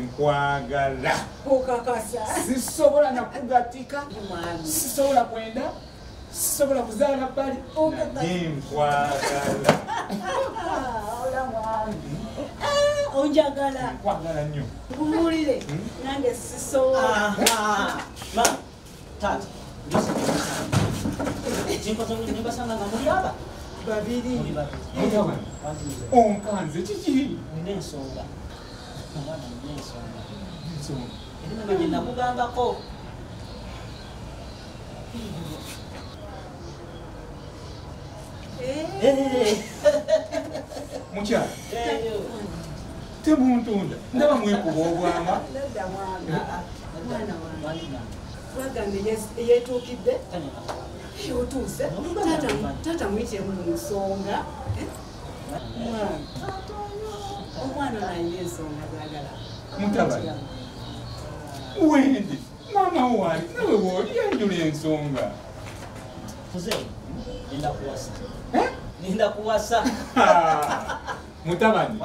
Nkwagala. Okakasa. Sisobola nakugatika. Sisobola kwenda. Sisobola kuzaala bbali. Naye nkwagala. Ola mwami. Onjagala. Nkwagala nnyo. Nkubuulire nange sisobola. Ma, taata, nimbasanga nga muli aba? Babiri. Mutabani, onkanze kiki? Nina ensonga. Omwana nina ensonga. Ensonga? Eri gye nakugambako. Mukyala, temuntunda, ndaba mwekuba obwama. Nedda mwana. Mwana wange. Wagambye yeetuukidde. Otuuse. Taata muyitire mu nsonga. Mwana. Omwana ono alina ensonga z'agala. Mutabani, wendi, maama wo waali, nawe wooli yanjula ensonga. Muzeeyi, ngenda kuwasa. Ngenda kuwasa. Mutabani,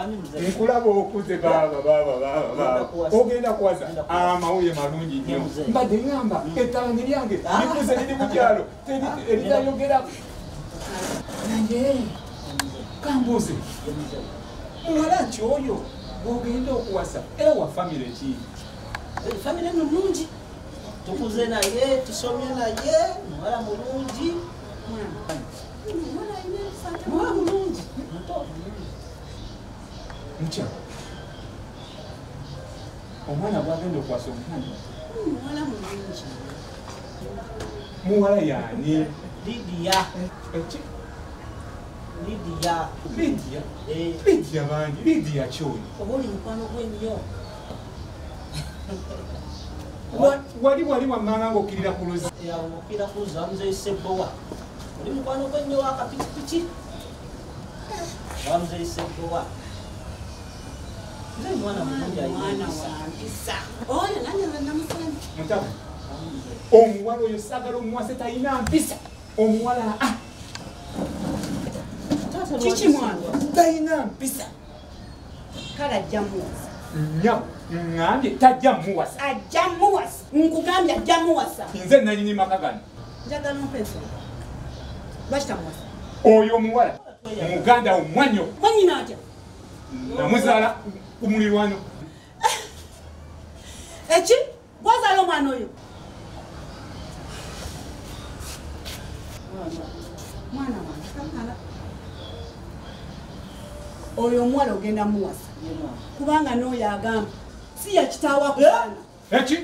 nkulaba okuze baaba baaba baaba baaba. Ogenda kuwasa. Amawulire malungi nnyo. Mbadde ŋŋamba ettalange lyange likuze liri mu kyalo eritayogera. Naye kambuuze, muwala ki oyo gw'ogenda okuwasa era wa famire ki? Famire eno nnungi. Tukuze naye, tusomye naye, muwala mulungi. Muwala mulungi. Muto. Mukyala, omwana gw'agenda okuwasa omumanyi? Muwala mulungi. Muwala y'ani? Lydia. Eki? Lydia. Lydia? Lydia bangi, Lydia ki oyo? Oba oli mukwano gwe nnyo. Wali wali wammanga ng'okkirira ku luzzi. Okkirira ku luzzi wamuzeeyi Ssebbowa. Oli mukwano gwe nnyo wa kapikipiki. Wamuzeeyi Ssebbowa. Nze mwana mulungi alina empisa. Oyo nange nze namusanze. Mutabani, omuwala oyo saagala omuwase talina mpisa. Omuwala Kiki mwana? Talina mpisa. Kale ajja muwasa. Nnyabo, ŋŋambye tajja muwasa. Ajja muwasa. Nkugambye ajja muwasa. Nze nannyini maka gano. Njagala ompe ensonga. Lwaki tamuwasa? Oyo omuwala muganda wo mwannyoko. Mwannyina atya? Namuzaala ku mulirwano. Eki? Gwazaala omwana oyo? Mwana wange kamala. Oyo omuwala ogenda muwasa. Kubanga n'oyo agamba si ya kitaawe akubaana. Eki?